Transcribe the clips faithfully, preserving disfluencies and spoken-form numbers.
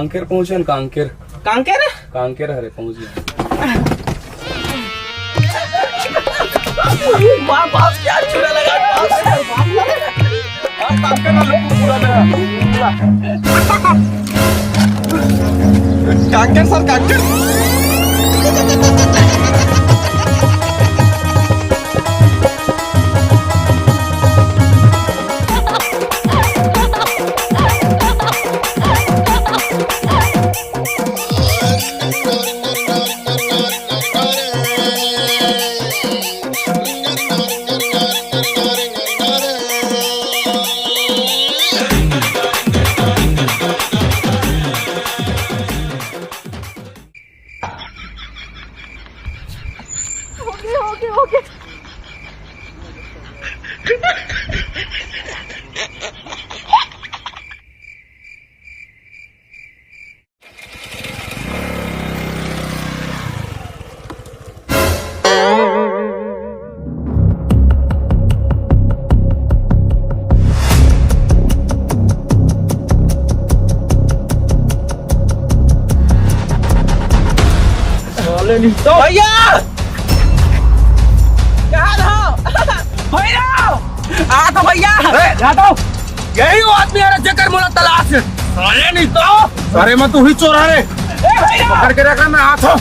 कांकेर पहुंचे न, कांकेर। कांकेर? कांकेर हरे पहुंच गए। मार बाप क्या चूड़ा लगा, बाप से बाप लगा। हाँ, कांकेर वाले को पूरा मेरा। कांकेर सर, कांकेर। साले नहीं तो। भैया! कहाँ रहो? भैया! आ तो भैया! ए, जा तो। यही वो आदमी है जेकर मोला तलाश है। साले नहीं तो। अरे मैं तू ही चोर है रे। ए भैया! पकड़ के रखा, मैं हाथ हूँ।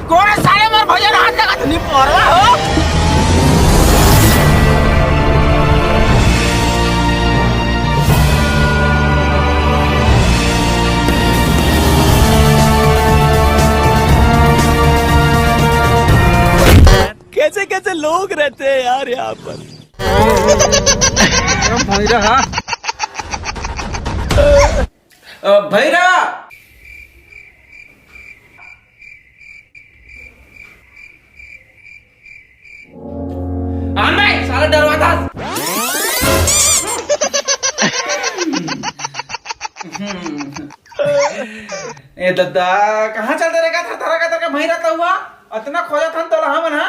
कौन है साले मोर भैया हाथ लगा तो नहीं पड़वा हो? कैसे कैसे लोग रहते हैं यार यहाँ पर। भैरा, हाँ। अ, भैरा। आन बे, साला डरवा था। ए दादा, कहाँ चल दे रे? का थरथरा का तरह का भैरा तो हुआ? अतना खोजा था तोला हमन, हाँ?